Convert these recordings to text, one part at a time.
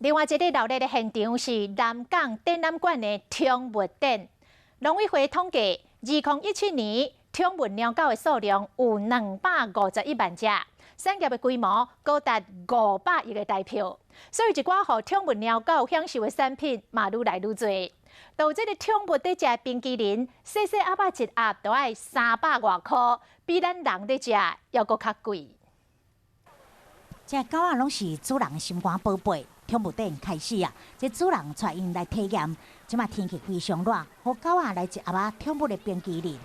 另外一个鬧熱的現場是南港展覽館的寵物展。農委會統計，2017年寵物貓狗的數量有251萬隻，產業的規模高達500億的台票。所以一寡予寵物貓狗享受的產品嘛愈來愈濟。到這个寵物佇食的冰淇淋，細細盒仔一盒都愛300外箍，比咱人佇食猶閣較貴。這狗仔攏是主人心肝寶貝，寵物展開始啊！這主人帶𪜶來體驗。這馬天氣非常熱，予狗仔來一盒仔寵物的冰淇淋，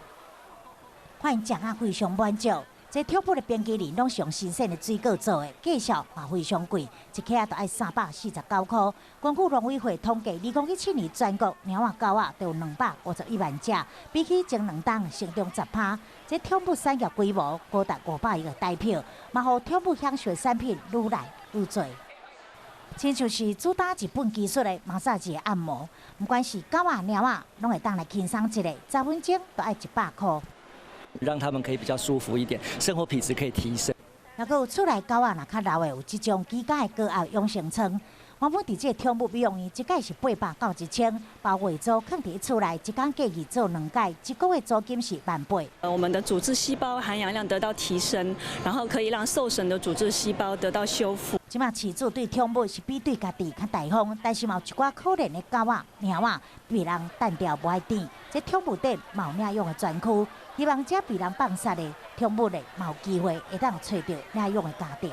發現食啊非常滿足。這寵物的冰淇淋攏是用新鮮的水果做的，價數嘛非常貴，一克仔都愛349箍。根據農委會統計，2017年全國貓仔狗仔都有251萬隻，比起前兩冬成長10%。這寵物產業規模高達500億的台票，嘛予寵物享受的產品愈來愈濟。親像是主打日本技術的馬殺雞按摩，毋管是狗仔、貓仔，攏會當來輕鬆一下，10分鐘都愛100箍。讓他們可以比較舒服一點，生活品質可以提升。若閣有厝內狗仔若較老的，有這種居家的高壓養生艙。原本佇這個寵物美容院，一擺是800到1000，包月租囥佇厝內，一工計去做兩擺，一個月租金是18,000。我們的組織細胞含氧量得到提升，然後可以讓受損的組織細胞得到修復。這馬飼主對寵物是比對家己較大方，但是嘛有一寡可憐的狗仔、貓仔被人擲掉無愛撿。這寵物店嘛有領養的專區，希望這被人放殺的寵物咧，嘛有機會會當揣著領養的家庭。